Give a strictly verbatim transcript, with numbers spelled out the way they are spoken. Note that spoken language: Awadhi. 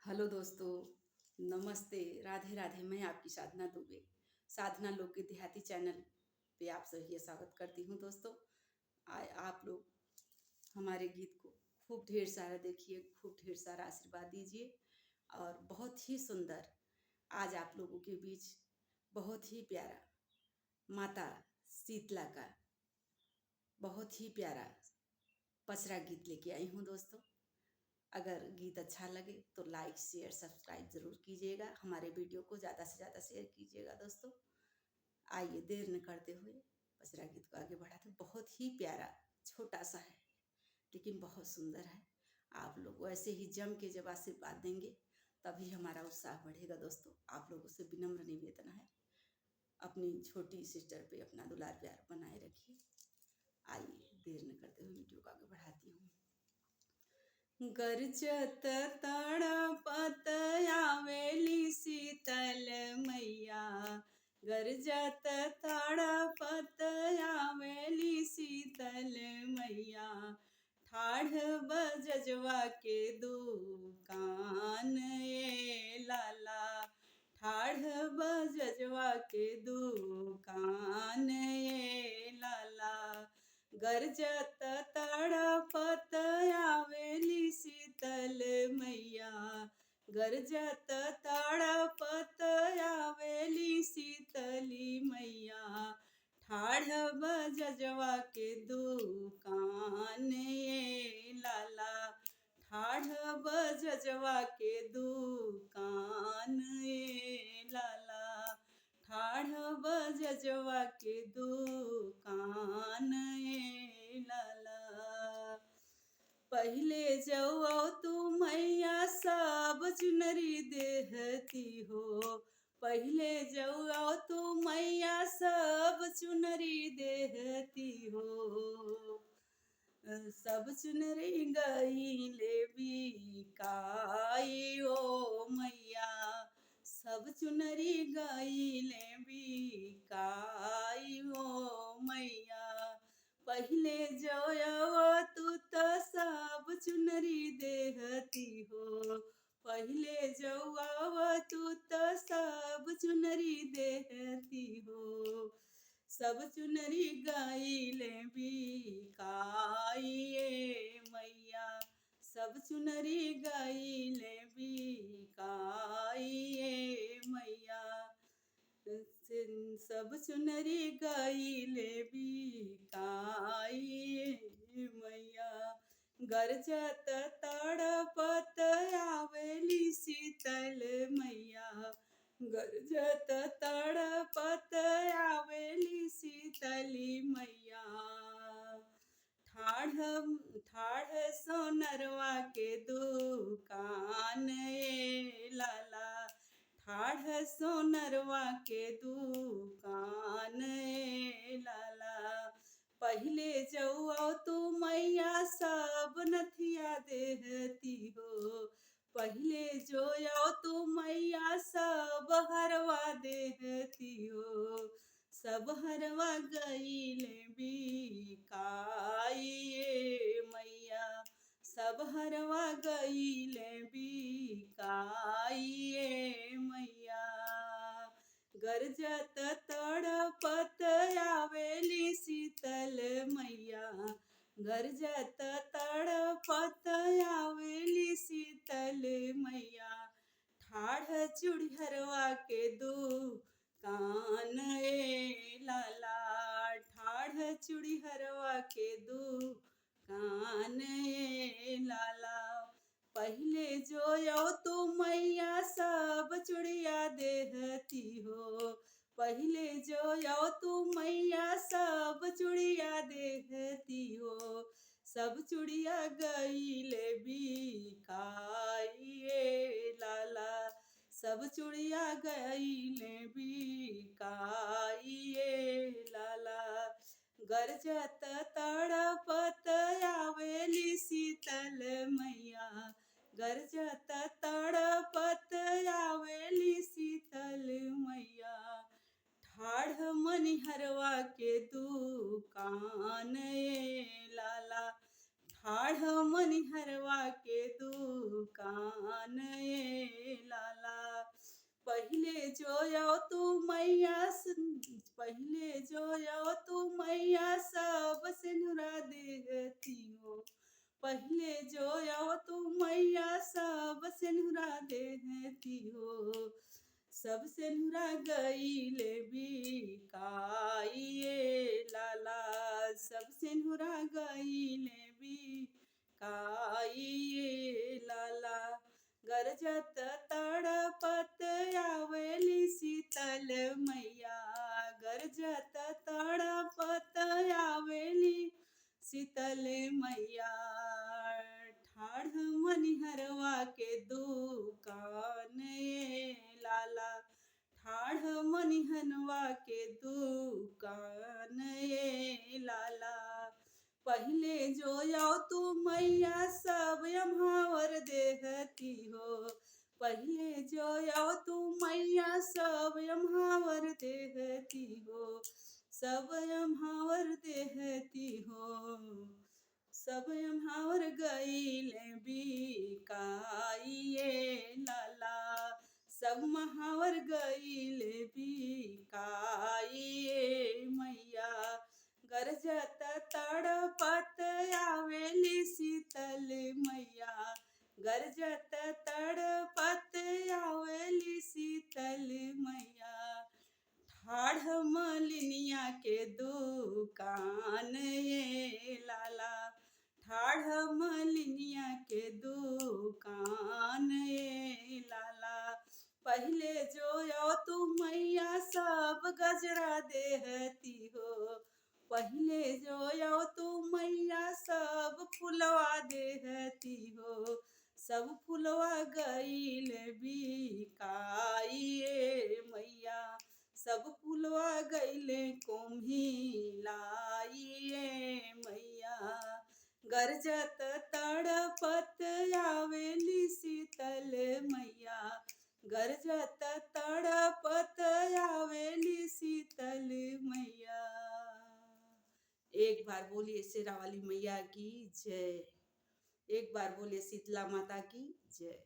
हेलो दोस्तों, नमस्ते, राधे राधे। मैं आपकी साधना दुबे, साधना लोकगीत देहाती चैनल पे आप सभी का स्वागत करती हूँ दोस्तों। आ, आप लोग हमारे गीत को खूब ढेर सारा देखिए, खूब ढेर सारा आशीर्वाद दीजिए। और बहुत ही सुंदर आज आप लोगों के बीच बहुत ही प्यारा माता शीतला का बहुत ही प्यारा पचरा गीत लेके आई हूँ दोस्तों। अगर गीत अच्छा लगे तो लाइक, शेयर, सब्सक्राइब जरूर कीजिएगा। हमारे वीडियो को ज़्यादा से ज़्यादा शेयर कीजिएगा दोस्तों। आइए देर न करते हुए पचरा गीत को आगे बढ़ाते हैं। बहुत ही प्यारा छोटा सा है लेकिन बहुत सुंदर है। आप लोग वैसे ही जम के जब आशीर्वाद देंगे तभी हमारा उत्साह बढ़ेगा दोस्तों। आप लोगों से विनम्र निवेदन है, अपनी छोटी सिस्टर पे अपना दुलार प्यार बनाए रखिए। आइए देर न करते हुए वीडियो को आगे बढ़ाती हूँ। गरजत तड़पत आवेली शीतल मैया, गरजत तड़पत आवेली शीतल मैया, ठाढ़ बजजवा के दुकान ए लाला, ठाढ़ बजजवा के दुकान ए लाला। गरजत तड़पत आवेली शीतल मैया, गरजत तड़पत आवेली शीतली मैया, ठाढ़ बजजवा के दुकान ए लाला, ठाढ़ बजजवा के दुकान ए लाला, ठाढ़ बजजवा के दुकान ए लाला। पहिले जौआ तू मैया सब चुनरी देहती हो, पहिले जौआ तू मैया सब चुनरी देहती हो। सब चुनरी गईले बिकाई ओ मैया, सब चुनरी गईले बिकाई ओ मैया। पहिले जौआ तू त सब चुनरी देहती हो, पहिले जौआ तू त सब चुनरी देहती हो। सब चुनरी गईले बिकाई ए मैया, सब चुनरी गईले बिकाई ए मैया, सब चुनरी गईले बिकाई ए मैया। गरजत तड़पत आवेली शीतल मैया, गरजत तड़पत आवेली शीतली मैया। ठाढ़, ठाढ़ सोनरवा के दुकान ए लाला, ठाढ़ सोनरवा के दुकान ए लाला। पहिले जौआ तू मैया सब नथिया देहती हो, पहिले जौआ तू मैया सब हरवा देहती हो। सब हरवा गईले बिकाई ए मैया, सब हरवा गईले बिकाई ए मैया। गरजत तड़पत आवेली शीतल मैया, गरजत तड़पत आवेली शीतल मैया। ठाढ़ चुड़िहरवा के दुकान ए लाला, ठाढ़ चुड़िहरवा के दुकान ए लाला। पहिले जौआ तू मैया सब चुड़िया देहती हो, पहिले जौआ तू मैया सब चुड़िया देहती हो। सब चुड़िया गईले बिकाई ए लाला, सब चुड़िया गईले बिकाई ए लाला। गरजत तड़पत आवेली शीतल मैया, गरजत तड़पत आवेली शीतल मैया। ठाढ़ मनिहरवा के दुकान ए लाला, ठाढ़ मनिहरवा के दुकान ए पहिले जो आव तू मैया स-, पहिले जो आव तू मैया सब सेनुरा देहती हो। पहिले जो आव तू मैया सब सेनुरा देहती हो। सब सेनुरा गईले बिकाई ए लाला, सब सेनुरा गईले बिकाई ए लाला। गरजत तड़पत आवेली शीतल मैया, गरजत तड़पत आवेली शीतल मैया। ठाढ़ मनिहरवा के दुकान ए लाला, ठाढ़ मनिहनवा के दुकान ए लाला। पहिले जो आव तू मैया सब अम्हावर देहती हो। पहिले जो आव तू मैया सब अम्हावर देहती हो, सब अम्हावर देहती हो। सब अम्हावर गईले बिकाई ए लाला, सब महावर गईले बिकाई ए मैया। गरजत तड़पत आवेली शीतल मैया, गरजत तड़पत आवेली शीतल मैया। ठाढ़ मलिनिया के दुकान ए लाला, ठाढ़ मलिनिया के दुकान ए लाला। पहिले जो आव तू मैया सब गजरा देहती हो, पहिले जो आव तू मैया सब फुलवा देहती हो। सब फुलवा गईले बिकाई ए मैया, सब फुलवा गईले कोम्हिलाई ए मैया। गरजत तड़पत आवेली शीतल मैया, गरजत तड़पत आवेली शीतल मैया। एक बार बोलिए शेरा वाली मैया की जय। एक बार बोलिए शीतला माता की जय।